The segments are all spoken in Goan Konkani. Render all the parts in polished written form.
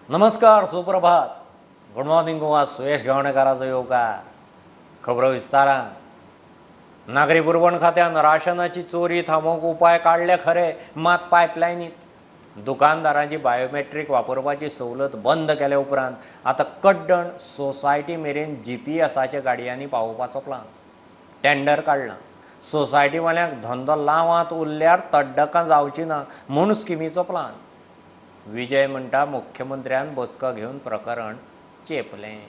नमस्कार, सुप्रभात, गुड मॉर्निंग गोवा. सुयश गावणेकाराचो येवकार. खबरो विस्तारान. नागरी पुरवण खात्यान राशनाची चोरी थांबोवंक उपाय काडले खरे, मात पायपलायनीत दुकानदारांची बायोमेट्रीक वापरपाची सवलत बंद केले उपरांत आतां कड्डण सोसायटी मेरेन जीपीएसाच्या गाडयांनी पावोवपाचो प्लान. टेंडर काडलां. सोसायटीवाल्यांक धंदो लावांत उरल्यार तड्डकां जावची ना म्हूण स्किमीचो प्लान. विजय म्हणटा मुख्यमंत्र्यान बसका घेवन प्रकरण चेपलें.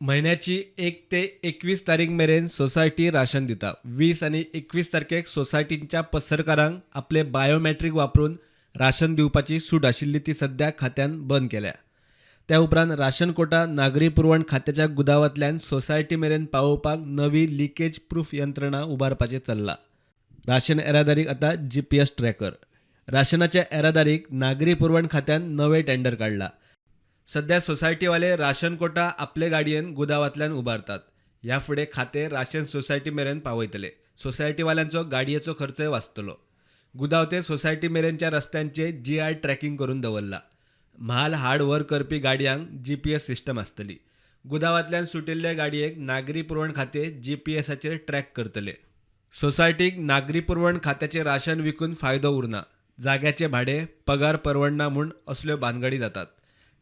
म्हयन्याची 1 ते 21 तारीख मेरेन सोसायटी राशन दिता. 20 आनी 21 तारखेक सोसायटींच्या पसरकारांक आपले बायोमॅट्रीक वापरून राशन दिवपाची सूट आशिल्ली ती सद्या खात्यान बंद केल्या. त्या उपरांत राशन कोटा नागरी पुरवण खात्याच्या गुदावांतल्यान सोसायटी मेरेन पावोवपाक नवी लिकेज प्रूफ यंत्रणा उबारपाचें चल्लां. राशन येरादारीक आतां जीपीएस ट्रॅकर. राशनाच्या येरादारीक नागरी पुरवण खात्यान नवें टेंडर काडलां. सध्या सोसायटीवाले राशन कोटा आपले गाडयेन गुदावांतल्यान उबारतात. ह्या फुडें खातें राशन सोसायटी मेरेन पावयतले. सोसायटीवाल्यांचो गाडयेचो खर्चय वाचतलो. गुदाव ते सोसायटी मेरेनच्या रस्त्यांचे जीआय ट्रॅकिंग करून दवरला. म्हाल हाड व्हर करपी गाडयांक जीपीएस सिस्टम आसतली. गुदावांतल्यान सुटिल्ले गाडयेक नागरी पुरवण खातें जीपीएसाचेर ट्रॅक करतले. सोसायटीक नागरी पुरवण खात्याचें राशन विकून फायदो उरना. जाग्याचे भाडें पगार परवडना म्हूण असल्यो भानगडी जातात.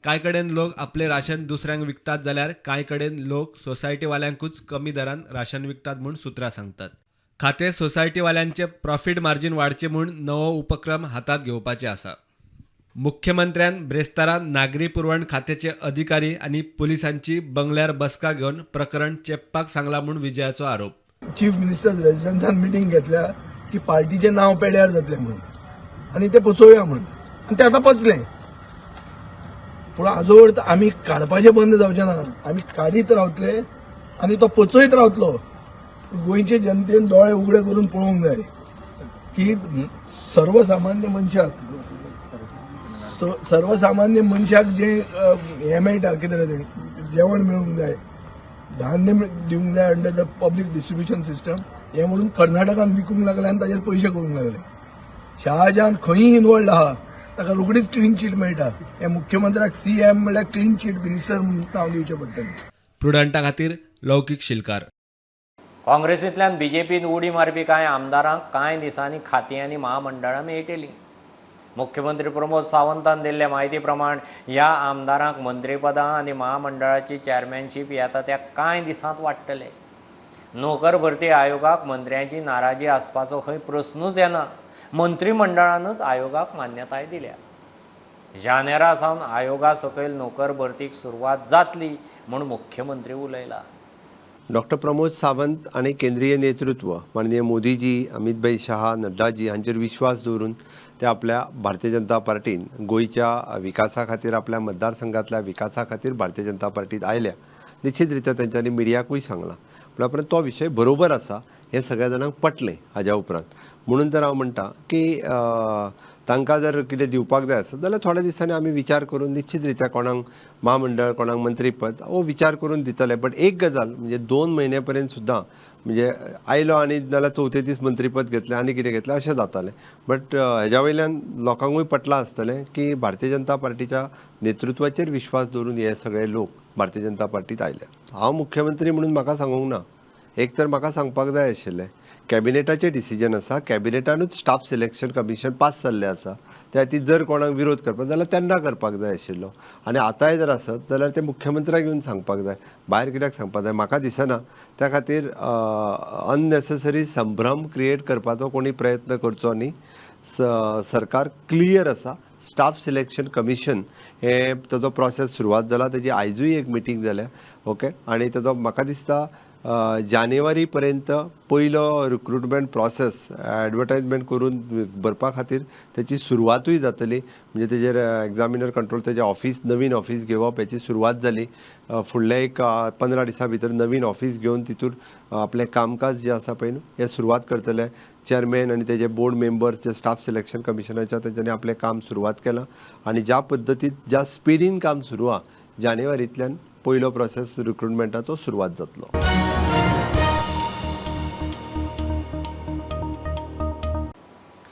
कांय कडेन लोक आपले राशन दुसऱ्यांक विकतात जाल्यार कांय कडेन लोक सोसायटीवाल्यांकूच कमी दरान राशन विकतात म्हूण सुत्रां सांगतात. खातें सोसायटीवाल्यांचे प्रॉफीट मार्जीन वाडचें म्हूण नवो उपक्रम हातांत घेवपाचे आसा. मुख्यमंत्र्यान ब्रेस्तारा नागरी पुरवण खात्याचे अधिकारी आनी पुलिसांची बंगल्यार बसका घेवन प्रकरण चेपपाक सांगला म्हूण विजयाचो आरोप. चीफ मिनिस्टर रेजिडन्सान मिटींग घेतल्या की पार्टीचें नांव पेड्यार जातलें म्हणून आनी तें पचोवया म्हणून, आनी तें आतां पचलें. पूण आजोवर आमी काडपाचें बंद जावचें ना. आमी काडीत रावतले आनी तो पचयत रावतलो. गोंयचे जनतेन दोळे उगडे करून पळोवंक जाय की सर्वसामान्य मनशाक सर्वसामान्य मनशाक जें हें मेळटा, कितें तें जेवण मेळूंक जाय, धान्य दिवंक जाय under the public distribution system, हें म्हणून कर्नाटकान विकूंक लागले आनी ताजेर पयशे करूंक लागले. शहाजहान खंयी इनवॉल्ड आहा ताका रोखडीच क्लीन चीट मेळटा. हे मुख्यमंत्र्याक सीएम म्हणल्यार क्लीन चीट मिनिस्टर म्हणून नांव दिवचें पडटलें. प्रुडंटा खातीर लौकीक शिलकार. काँग्रेसींतल्यान बीजेपीन उडी मारपी कांय आमदारांक कांय दिसांनी खातीं आनी महामंडळां मेळटलीं. मुख्यमंत्री प्रमोद सावंतान दिल्ले म्हायती प्रमाण ह्या आमदारांक मंत्रीपदां आनी महामंडळाची चॅरमॅनशीप येता त्या कांय दिसांत वाडटले. नोकर भरती आयोगाक मंत्र्यांची नाराजी आसपाचो खंय प्रस्नूच येना. मंत्रिमंडळानच आयोगाक मान्यताय दिल्या. जानेरा सावन आयोगा सकयल नोकर भरतीक सुरवात जातली म्हूण मुख्यमंत्री उलयला. डॉक्टर प्रमोद सावंत आनी केंद्रीय नेतृत्व माननीय मोदीजी, अमितभाई शहा, नड्डाजी हांचेर विश्वास दवरून ते आपल्या भारतीय जनता पार्टीन गोंयच्या विकासा खातीर, आपल्या मतदारसंघातल्या विकासा खातीर भारतीय जनता पार्टीत आयल्या. निश्चित रित्या तेंच्यांनी मिडियाकूय सांगलां. पूण उपरांत तो विशय बरोबर आसा हें सगळ्या जाणांक पटलें हाज्या उपरांत. म्हणून तर हांव म्हणटा की तांकां जर कितें दिवपाक जाय आसत जाल्यार थोड्या दिसांनी आमी विचार करून निश्चित रित्या कोणाक महामंडळ, कोणाक मंत्रीपद हो विचार करून दितले. बट एक गजाल म्हणजे 2 म्हयने पर्यंत सुद्दां म्हणजे आयलो आनी नाल्यार चवथे दीस मंत्रीपद घेतलें आनी कितें घेतलें अशें जातालें. बट हेज्या वयल्यान लोकांकूय पटलां आसतलें की भारतीय जनता पार्टीच्या नेतृत्वाचेर विश्वास दवरून हे सगळे लोक भारतीय जनता पार्टीत आयले. हांव मुख्यमंत्री म्हणून म्हाका सांगूंक ना, एक तर म्हाका सांगपाक जाय आशिल्लें कॅबिनेटाचें डिसिजन आसा, कॅबिनेटानूच स्टाफ सिलेक्शन कमिशन पास जाल्लें आसा, त्या खातीर जर कोणाक विरोध करपाक जाल्यार तेन्ना करपाक जाय आशिल्लो. आनी आतांय जर आसत जाल्यार ते मुख्यमंत्र्याक येवन सांगपाक जाय, भायर कित्याक सांगपाक जाय म्हाका दिसना. त्या खातीर अननेसेसरी संभ्रम क्रिएट करपाचो कोणी प्रयत्न करचो न्ही. सरकार क्लियर आसा, स्टाफ सिलेक्शन कमिशन हे ताजो प्रोसेस सुरवात जाला, ताजी आयजूय एक मिटींग जाल्या. ओके, आनी ताजो म्हाका दिसता जानेवारी पर्यंत पयलो रिक्रुटमेंट प्रोसेस एडवर्टायजमेंट करून भरपा खातीर त्याची सुरवातूय जातली. म्हणजे तेजेर एग्जामिनर कंट्रोल तेजें ऑफिस, नवीन ऑफिस घेवप हेची सुरवात जाली. फुडल्या एक 15 दिसां भितर नवीन ऑफिस घेवन तितूर आपलें कामकाज जें आसा पळय न्हू हें सुरवात करतले. चेअरमॅन आनी तेजे बोर्ड मेंबर्स जे स्टाफ सिलेक्शन कमिशनाच्या तेंच्यांनी आपलें काम सुरवात केलां आनी ज्या पद्दतीन ज्या स्पिडीन काम सुरू आहा जानेवारींतल्यान पयलो प्रोसेस रिक्रुटमेंटाचो सुरवात जातलो.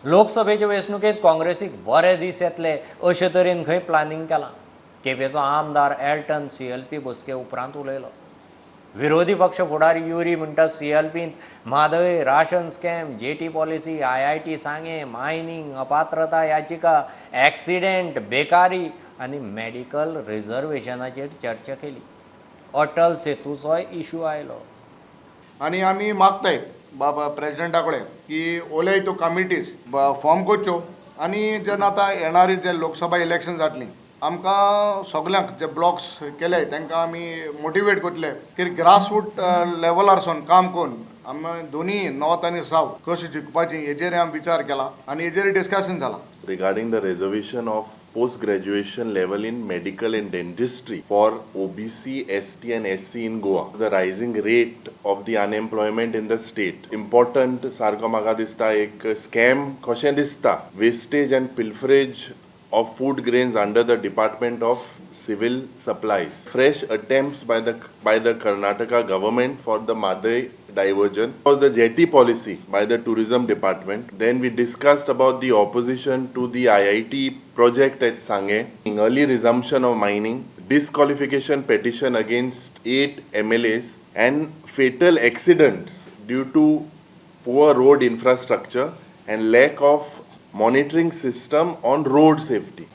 लोकसभेचे वेंचणुकेंत काँग्रेसीक बरे दीस येतले अशे तरेन खंय प्लॅनिंग केलां. केपेंचो आमदार एल्टन CLP बसके उपरांत उलयलो. विरोधी पक्ष फुडारी युरी म्हणटा CLPंत Mhadei, ration scam, jetty policy, IIT Sanguem, mining, अपात्रता याचिका, एक्सिडेंट, बेकारी आनी मेडिकल रिजर्वेशनाचेर चर्चा केली. अटल सेतूचोय इशू आयलो. आनी आमी मागताय बाबा प्रेजिडेंटा कडेन की ओले त्यो कमिटीज फॉर्म करच्यो आनी जेन्ना आतां येणारी जे लोकसभा इलेक्शन जातली आमकां सगल्यांक जे ब्लॉक्स केले तांकां आमी मोटिवेट करतले की ग्रासरूट लेवलार सावन काम करून आमी दोनी नॉर्थ आनी सावथ कशें जिखपाची हेजेर आमी विचार केला आनी हेजेर डिस्कशन जाला. Regarding the reservation of post graduation level in medical and dentistry for OBC, ST and SC in Goa. The rising rate of the unemployment in the state. Important सारको म्हाका दिसता एक स्कॅम कशें दिसता. Wastage and pilferage of food grains under the Department of Civil Supplies. Fresh attempts by the Karnataka government for the Mhadei diversion. Was the jetty policy by the tourism department. Then we discussed about the opposition to the IIT project at Sange, early resumption of mining, disqualification petition against 8 MLAs and fatal accidents due to poor road infrastructure and lack of monitoring system on road safety.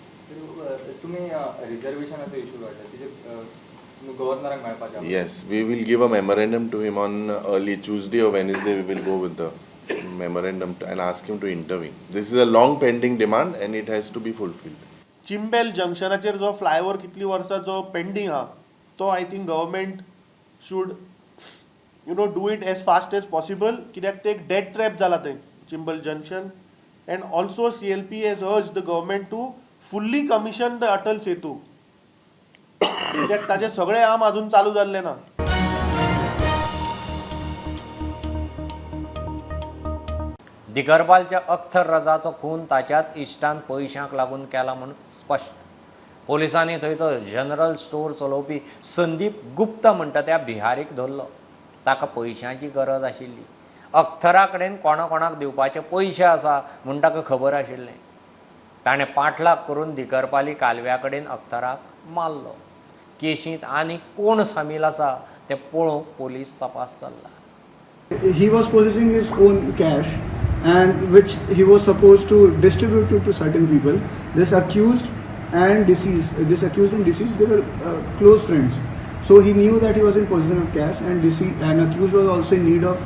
Yes, we will give a memorandum to him on early Tuesday or Wednesday. We will go with the memorandum and ask him to intervene. This is a long pending demand and it has to be fulfilled. Chimbel जंक्शनाचेर जो फ्लायओवर कितली वर्सां जो पेंडींग आहा तो I think government should do it as fast as possible, कित्याक ते एक डेथ ट्रॅप जाला थंय Chimbel junction. And also CLP has urged the government to fully commission the Atal Setu, कित्याक ताचे सगळे आर्म अजून चालू जाल्ले ना. दिगरपालच्या अख्तर रजाचो खून ताच्याच इश्टान पयशांक लागून केला म्हूण स्पश्ट. पोलिसांनी थंयचो जनरल स्टोर चलोवपी संदीप गुप्ता म्हणटा त्या बिहारीक धरलो. ताका पयशांची गरज आशिल्ली. अख्तरा कडेन कोणा कोणाक दिवपाचे पयशे आसा म्हूण ताका खबर आशिल्लें. ताणें पाठलाग करून दिगरपाली कालव्या कडेन अख्तराक मारलो. केशींत आनी कोण सामील आसा तें पळोवंक पोलीस तपास चल्ला. He was possessing his own cash and which he was supposed to distribute to certain people. This accused and deceased, they were close friends. So he knew that he was in possession of cash and deceased and accused was also in need of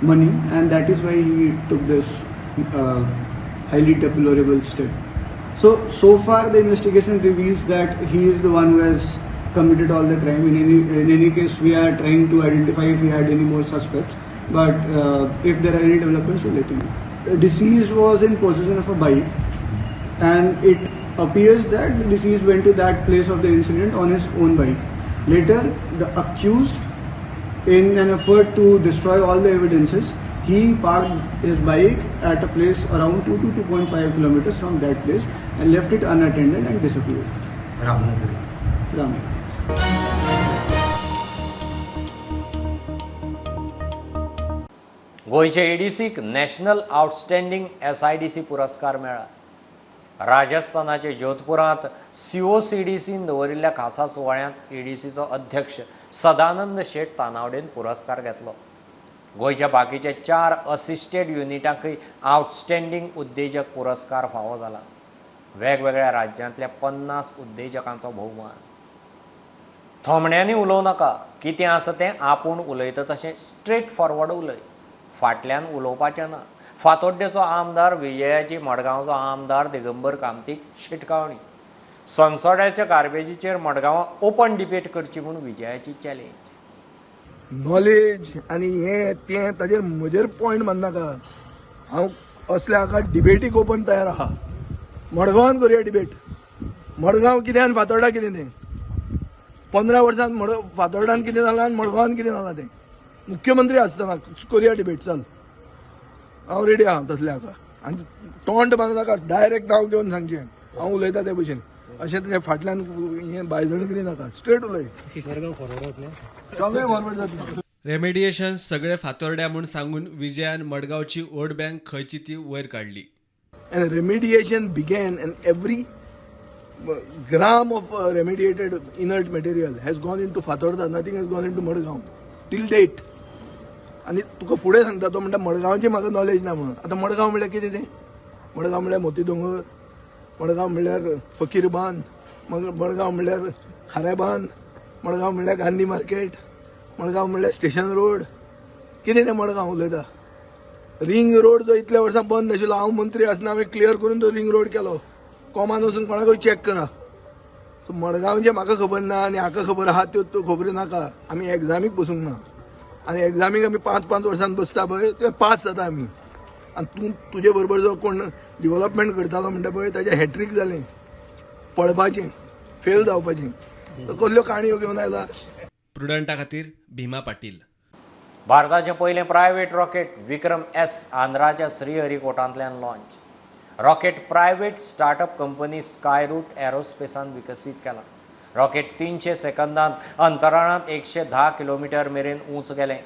money, and that is why he took this highly deplorable step. So far the investigation reveals that he is the one who has committed all the crime. In any case, we are trying to identify if he had any more suspects, but if there are any developments, we'll let you know. The deceased was in possession of a bike, and it appears that the deceased went to that place of the incident on his own bike. Later, the accused, in an effort to destroy all the evidences, he parked his bike at a place around 2 to 2.5 kilometers from that place and left it unattended and disappeared. Ramnagar. गोंयचे एडीसीक नॅशनल आउटस्टँडिंग SIDC पुरस्कार मेळ्ळा. राजस्थानाचे जोधपुरांत COCDCन दवरिल्ल्या खासा सुवाळ्यांत एडीसीचो अध्यक्ष सदानंद शेट तानावडेन पुरस्कार घेतलो. गोंयच्या बाकीच्या 4 असिस्टेड युनिटांकय आउटस्टँडिंग उद्देजक पुरस्कार फावो जाला. वेगवेगळ्या राज्यांतल्या 50 उद्देजकांचो भोवमान. थोमण्यांनी उलोवं नाका, कितें आसा तें आपूण उलयता तशें स्ट्रेट फॉरवर्ड उलय, फाटल्यान उलोवपाचें ना. फातोड्डेचो आमदार विजयाची मडगांवचो आमदार दिगंबर कामतीक शिटकावणी. सनसोड्याच्या गार्बेजीचेर मडगांवां ओपन डिबेट करची म्हूण विजयाची चॅलेंज. नॉलेज आनी हें तें ताजेर म्हजेर पॉयंट मारनाका. हांव असल्या हाका डिबेटीक ओपन तयार आहा. मडगांवान करुया डिबेट. मडगांव कितें आनी फातोर्डा कितें तें. 15 वर्सां फातोर्डान कितें जालां आनी मडगांवान कितें जालां तें. मुख्यमंत्री आसतना करुया डिबेट. चल, हांव रेडी आहा तसल्या हाका. आनी तोंड मारनाका, डायरेक्ट नांव घेवन सांगचें हांव उलयता ते भशेन. अशें तेच्या फाटल्यान हें बायजण करी नाका, स्ट्रेट उलय. सगळें फॉरवर्ड जातलें. रेमेडिएशन सगळे फातोर्ड्या म्हूण सांगून विजयान मडगांवची वोट बँक खंयची ती वयर काडली. And remediation began and every gram of remediated inert material has gone into Fatorda, nothing has gone into Madgaon till date. आनी तुका फुडें सांगता, तो म्हणटा मडगांवची म्हाका नॉलेज ना म्हणून. आतां मडगांव म्हणल्यार कितें तें? मडगांव म्हणल्यार मोती दोंगर, मडगांव म्हणल्यार फकीर बांद, मडगांव म्हणल्यार खारेबांद, मडगांव म्हणल्यार गांधी मार्केट, मडगांव म्हणल्यार स्टेशन रोड. कितें तें मडगांव उलयता? रिंग रोड जो इतल्या वर्सां बंद आशिल्लो, हांव मंत्री आसतना हांवें क्लियर करून तो रिंग रोड केलो. कोमान वचून कोणाकूय चॅक करा. सो मडगांवचें म्हाका खबर ना आनी हाका खबर आहा त्यो त्यो खबऱ्यो नाका. आमी एग्जामीक बसूंक ना आनी एग्जामीक आमी 5-5 वर्सां बसता पळय, ते पास जाता आमी. आनी तूं तुजे बरोबर जो कोण डिवलपमेंट करतालो म्हणटा पळय, ताजें हॅट्रीक जालें, पळपाचें, फेल जावपाचें. कसल्यो काणयो घेवन आयला. प्रुडंटा खातीर भीमा पाटील. भारताचें पयलें प्रायव्हेट रॉकेट विक्रम एस आंध्राच्या श्रीहरिकोटांतल्यान launch. Rocket private startup company Skyroot एरोस्पेसान विकसीत केलां. रॉकेट 300 सेकंदांत अंतराळांत 110 किलोमिटर मेरेन उंच गेलें.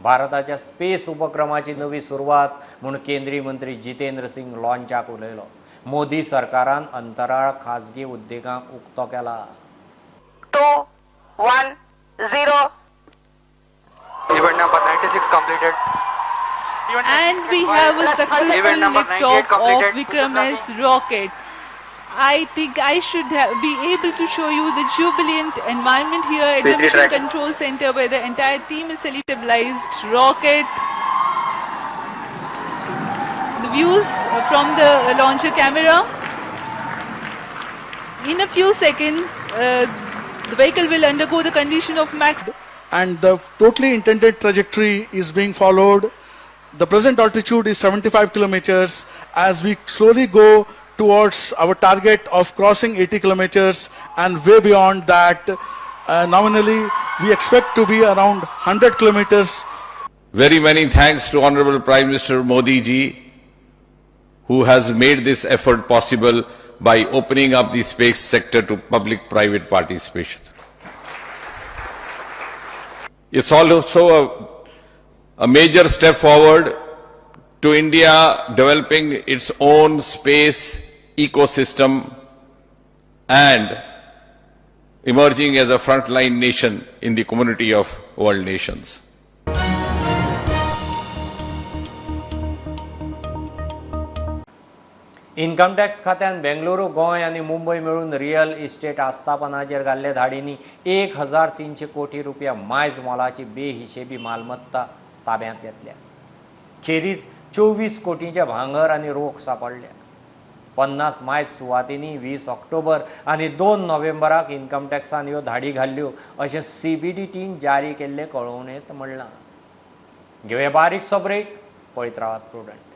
भारताच्या स्पेस उपक्रमाची नवी सुरवात म्हूण केंद्रीय मंत्री जितेंद्र सिंग लॉंचाक उलयलो. मोदी सरकारान अंतराळ खाजगी उद्देगांक उक्तो केला. 2 1 0. Event number 96 completed. And we have a successful liftoff of Vikram S rocket. I think I should be able to show you the jubilant environment here at the Mission Control Center where the entire team is stabilized rocket. The views from the launcher camera. In a few seconds, the vehicle will undergo the condition of max. And the totally intended trajectory is being followed. The present altitude is 75 kilometers. As we slowly go towards our target of crossing 80 kilometers and way beyond that, nominally we expect to be around 100 kilometers. Very many thanks to Honorable Prime Minister Modi ji, who has made this effort possible by opening up the space sector to public-private participation. It's also a major step forward to India developing its own space ecosystem and emerging as a frontline nation in the community of world nations. Income tax खात्यान बेंगलुरू, गोंय आनी मुंबय मेळून रियल इस्टेट आस्थापनाचेर घाल्ले धाडींनी 1300 कोटी रुपया मायज मोलाची बेहिशेबी मालमत्ता ताब्यांत घेतल्या. खेरीज 24 कोटींचे भांगर आनी रोख सांपडल्या. 50 मायज सुवातींनी 20 ऑक्टोबर आनी 2 नोव्हेंबराक इन्कम टॅक्सान ह्यो धाडी घाल्ल्यो अशें CBDTन जारी केल्ले कळोवणेंत म्हणलां. घेवया बारीकसो ब्रेक, पळयत रावात प्रुडंट.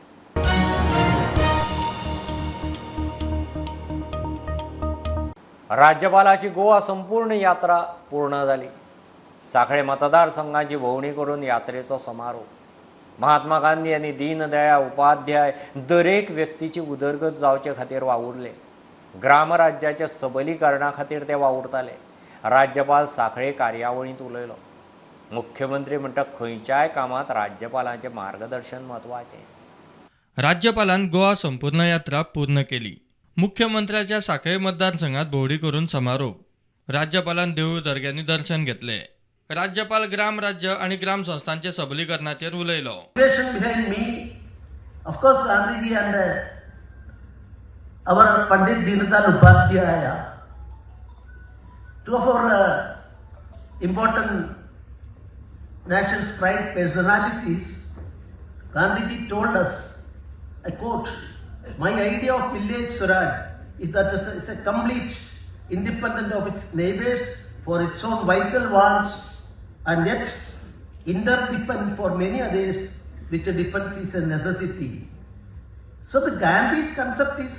राज्यपालाची गोवा संपूर्ण यात्रा पूर्ण जाली. सांखळे मतदारसंघाची भोंवडी करून यात्रेचो समारोप. महात्मा गांधी आनी दीनदयाळ उपाध्याय दरेक व्यक्तीची उदरगत जावचे खातीर वावुरले. ग्रामराज्याच्या सबलीकरणा खातीर ते वावुरताले. राज्यपाल सांखळे कार्यावळींत उलयलो. मुख्यमंत्री म्हणटा खंयच्याय कामांत राज्यपालांचें मार्गदर्शन म्हत्वाचें. राज्यपालान गोवा संपूर्ण यात्रा पूर्ण केली. मुख्यमंत्र्याच्या सांखळे मतदारसंघात भोंवडी करून समारोप. राज्यपालान देवूळ दर्ग्यांनी दर्शन घेतले. राज्यपाल ग्राम राज्य आणि ग्राम संस्थांचे सबलीकरणाचेर उलयलो. Behind me, of course, Gandhiji and our Pandit Deendayal Upadhyaya, two of our important nation's pride personalities. Gandhiji told us, I quote, "My idea of village Swaraj is that it's a complete independent of its neighbors for its own vital wants and yet interdependent for many others, which depends is a necessity." So the Gandhi's concept is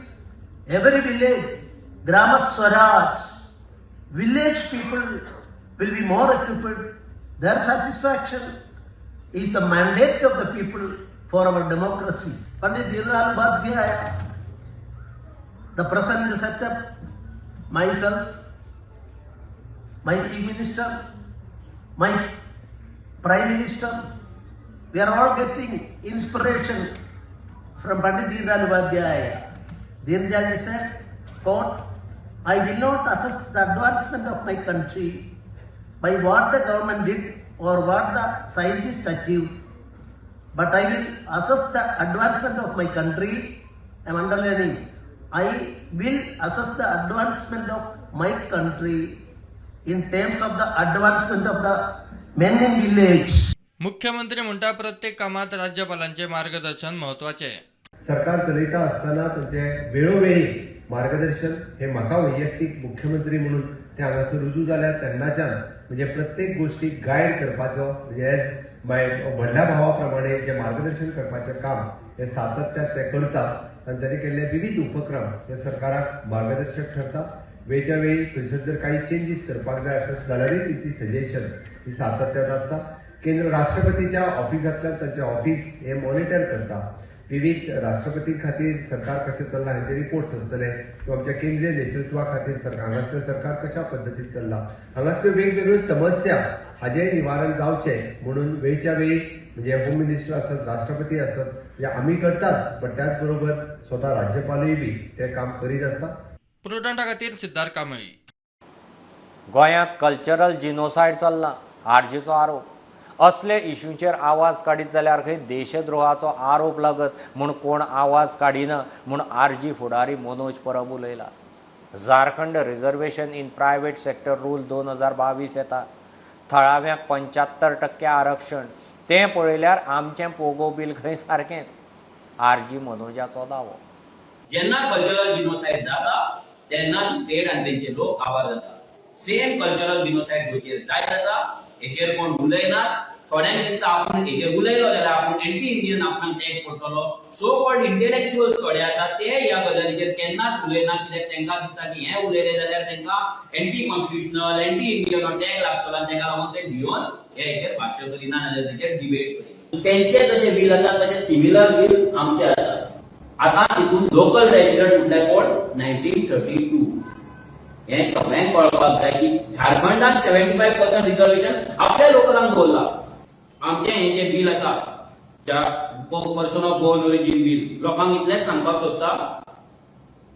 every village, Grama Swaraj, village people will be more equipped. Their satisfaction is the mandate of the people for our democracy. Pandit Deendayal Upadhyaya, the present setup, myself, my Chief Minister, my Prime Minister, we are all getting inspiration from Pandit Deendayal Upadhyaya. Deendayal said, quote, "I will not assess the advancement of my country by what the government did or what the scientists achieved, but I will assess the advancement of my country." I am underlining, I will assess the advancement of my country in terms of the advancement of the men in village. मुख्यमंत्री म्हणटा प्रत्येक कामात राज्यपालांचे मार्गदर्शन म्हत्वाचें. सरकार चलयता आसतना तांचे वेळोवेळी मार्गदर्शन हे म्हाका वैयक्तीक मुख्यमंत्री म्हणून ते हांगासर रुजू जाल्या तेन्नाच्यान म्हणजे प्रत्येक गोष्टीक गायड करपाचो, म्हणजे एज my व्हडल्या भावा प्रमाणे जे मार्गदर्शन करपाचें काम हे सातत्यान ते करतात. तांच्यांनी केल्ले विविध उपक्रम हे सरकाराक मार्गदर्शक ठरता. वेळच्या वेळी खंयसर जर काही चेंजीस करपाक जाय आसत जाल्यारूय तेची सजेशन ही सातत्यान आसता. केंद्र राष्ट्रपतीच्या ऑफिसांतल्यान तांचें ऑफिस हे मॉनिटर करता. विविध राष्ट्रपती खातीर सरकार कशें चल्लां हेचे रिपोर्ट्स आसतले किंवा आमच्या केंद्रीय नेतृत्वा खातीर सरकार हांगासलें सरकार कशा पद्दतीन चल्लां, हांगासल्यो वेगवेगळ्यो समस्या हाजें निवारण जावचें म्हणून वेळच्या वेळी म्हणजे होम मिनिस्टर आसत, राष्ट्रपती आसत, म्हणजे आमी करताच, बट त्याच बरोबर स्वता राज्यपालूय बी ते काम करीत आसता. प्रुडंटा खातीर सिद्धार्थ कांबळी. गोंयांत कल्चरल जिनोसायड चल्ला, आरजीचो आरोप. असले इशूंचेर आवाज काडीत जाल्यार खंय देशद्रोहाचो आरोप लागत म्हूण कोण आवाज काडिना म्हूण आरजी फुडारी मनोज परब उलयला. Jharkhand reservation in private sector rule 2022 येता. थळाव्यांक 75% आरक्षण, तें पळयल्यार आमचें पोगो बील खंय सारकेंच, आरजी मनोजाचो दावो. जेन्ना कल्चरल जिनोसायड जाता तेन्ना स्टेट आनी तेंचे लोक आवाज जाता. सेम कल्चरल जिनोसायड गोंयचेर जायत आसा, हेचेर कोण उलयनात. थोड्यांक दिसता आपूण हेचेर उलयलो जाल्यार आपूण एंटी इंडियन आपणाक टॅग पडटलो. सो कॉल्ड इंटेलेक्च्युअल्स थोडे आसात ते ह्या गजालीचेर केन्नाच उलयना, कित्याक तांकां दिसता की हें उलयलें जाल्यार तांकां एंटी कॉन्स्टिट्युशनल, एंटी इंडियन हो टॅग लागतलो आनी ताका लागून ते भियोन हे हेचेर भाश्य करिना, नाजाल्यार तेचेर डिबेट करिना. तेंचे जशे बील आसा तशे सिमिलर बील आमचे आसात. आतां तितून लोकल रेजिडंट म्हटल्यार कोण, 1932. हें सगळ्यांक कळपाक जाय की झारखंडान 75% रिजर्वेशन आपल्या लोकलांक दवरला. आमचें हें जें बील आसा person of Goan origin bill, लोकांक इतलेंच सांगपाक सोदता,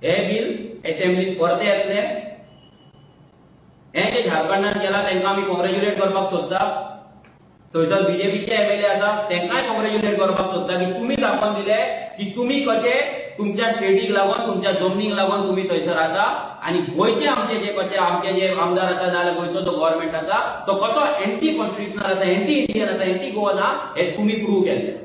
हें बील एसेंब्लीत परतें येतलें. हें जें झारखंडान केलां तांकां आमी कॉंग्रेच्युलेट करपाक सोदता. थंयसर बीजेपीचे एमएलए आसा तांकांय कॉंग्रेच्युलेट करपाक सोदता की तुमी दाखोवन दिले की तुमी कशे तुमच्या स्टेटीक लागून, तुमच्या जमनीक लागून तुमी थंयसर आसा आनी गोंयचे आमचे जे कशे आमचे जे आमदार आसा नाजाल्यार गोंयचो जो गव्हर्मेंट आसा तो कसो एंटी कॉन्स्टिट्युशनल आसा, एंटी इंडियन आसा, एंटी गोवन आसा, हें तुमी प्रूव केल्लें.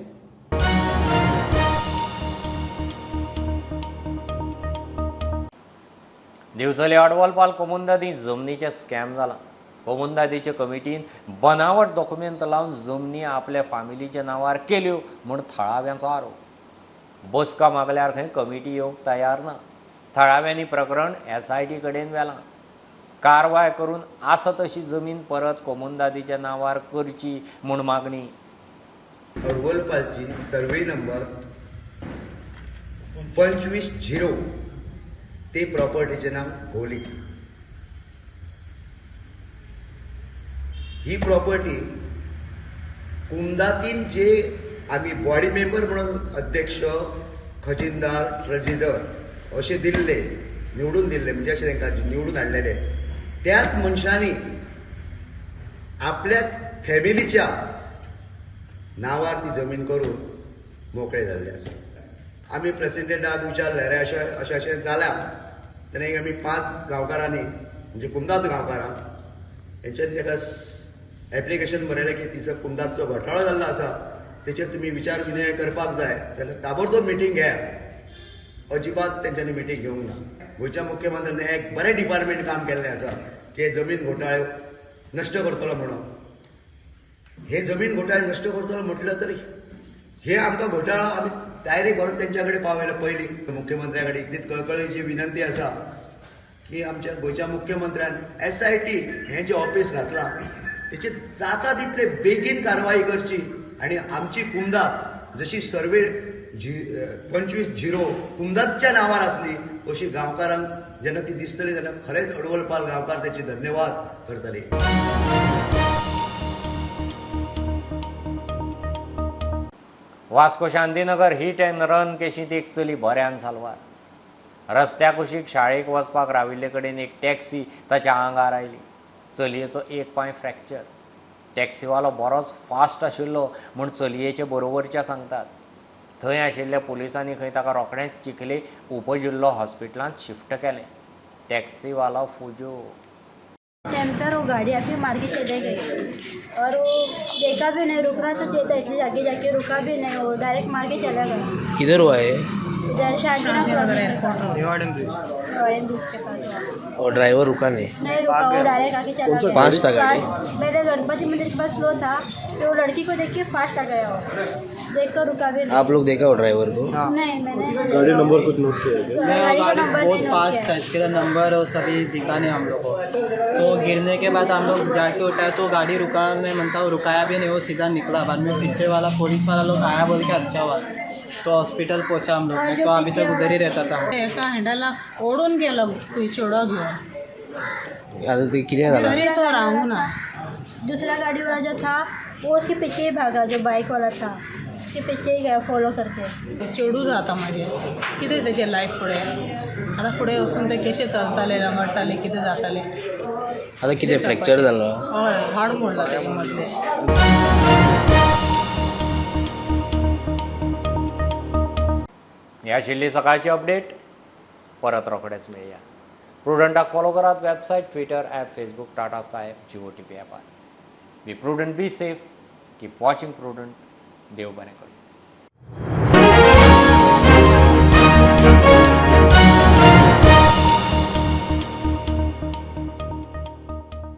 दिवचले अडवलपाल कोमुंदादी जमनीचें स्कॅम जालां. कोमुंदादीचे कमिटीन बनावट डॉक्युमेंट लावन जमनी आपल्या फामिलीच्या नांवार केल्यो म्हूण थळाव्यांचो आरोप. बसका मागल्यार खंय कमिटी येवंक तयार ना. थळाव्यांनी प्रकरण SIT कडेन व्हेलां. कारवाय करून आसा तशी जमीन परत कोमुंदादीच्या नांवार करची म्हूण मागणी. अडवलपालची सर्वे नंबर 25-0 ते प्रॉपर्टीचें नांव घोली. ही प्रॉपर्टी कुमदातीन जे आमी बॉडी मेंबर म्हणून अध्यक्ष, खजिनदार, ट्रेजरर अशें दिल्ले, निवडून दिल्ले, म्हणजे अशें तांकां निवडून हाडलेले, त्याच मनशांनी आपल्या फॅमिलीच्या नांवार ती जमीन करून मोकळे जाल्ले आसा. आमी प्रेसिडेंटाक विचारलें, अरे अशें अशें अशें जालां, तेन्ना आमी 5 गांवकारांनी म्हणजे कुमदात गांवकारांक हेंच्यांनी ताका एप्लिकेशन बरयलें की तिचो कुमदातचो घोटाळो जाल्लो आसा, तेचेर तुमी विचार विनिमय करपाक जाय. तेन्ना ताबडतोब मिटींग घेयात. अजिबात तेंच्यांनी मिटींग घेवंक ना. गोंयच्या मुख्यमंत्र्यान एक बरें डिपार्टमेंट काम केल्लें आसा की जमीन घोटाळे नश्ट करतलो म्हणून. हे जमीन घोटाळे नश्ट करतलो म्हटलं तरी हे आमकां घोटाळो आमी डायरेक्ट व्हरून तेंच्या कडेन पावयलो. पयलीं मुख्यमंत्र्या कडेन इतलीच कळकळीची विनंती आसा की आमच्या गोंयच्या मुख्यमंत्र्यान SIT हें जें ऑफिस घातलां तेचेर जाता तितले बेगीन कारवाई करची आनी आमची कुमदात जशी सर्वे 25-0 कुमदातच्या नांवार आसली अशी गांवकारांक जेन्ना ती दिसतली तेन्ना खरेंच अडवलपाल गांवकार तेची धन्यवाद करतले. Vasco Shantinagar hit and run केशींत एक चली बऱ्यान साल्वार. रस्त्या कुशीक शाळेक वचपाक राविल्ले कडेन एक टॅक्सी ताच्या आंगार आयली. चलयेचो एक पांय फ्रॅक्चर. टॅक्सीवालो बरोच फास्ट आशिल्लो म्हूण चलयेचे बरोबरच्या सांगतात. थंय आशिल्ल्या पुलिसांनी खंय ताका रोखडेंच चिखले उपजिल्लो हॉस्पिटलांत शिफ्ट केलें. टॅक्सीवालो फुजो. टेम्पर वो गाड़ी आके मार के चले गई और वो देखा भी नहीं, रुकना तो चाहिए था, इसलिए आगे जाके रुका भी नहीं, वो डायरेक्ट मार के चला गया. किधर हुआ है? इधर शांतिनगर एयरपोर्ट ब्रिज के पास. और ड्राइवर रुका नहीं? नहीं रुका, वो डायरेक्ट आके चला गया. फास्ट था गाड़ी? पहले गणपति मंदिर के पास स्लो था, तो लड़की को देख के फास्ट आ गया, वो देख कर रुका भी नहीं. आप लोग देखा वो ड्राइवर को? नहीं, मैंने गाड़ी नंबर कुछ नोट किया? गाड़ी बहुत फास्ट था, इसके नंबर और सभी दिखा नहीं हम लोग को. तो गिरने के बाद हम लोग जाके उठाए तो गाड़ी रुका नहीं मनता, वो रुकाया भी नहीं, वो सीधा निकला. बाद में पीछे वाला पुलिस वाला लोग आया बोल के अच्छा हुआ, तो हॉस्पिटल पहुंचा हम लोग ने. तो अभी तक उधर ही रहता था. एका हँडला ओडून गेलो चेडो घेऊन. आता ते कितें झालं? तरी तो रावूंक ना. दूसरा गाड़ी वाला जो था वो उसके पीछे ही भागा, जो बाइक वाला था उसके पीछे ही गया फॉलो करके. चेडू जाता मागीर कितें तेजें लायफ फुडें आतां फुडें वचून ते कशें चलताले लंगडटाले कितें जातालें. आतां कितें फ्रॅक्चर जालो? हय, हाड मोडला तेजें मदलें. ही आशिल्ली सकाळची अपडेट. परत रोखडेच मेळया. प्रुडंटाक फॉलो करात website, Twitter app, Facebook, Tata Sky app, Jio TV ॲपार. Be prudent, be safe, keep watching Prudent. देव बरें करूं.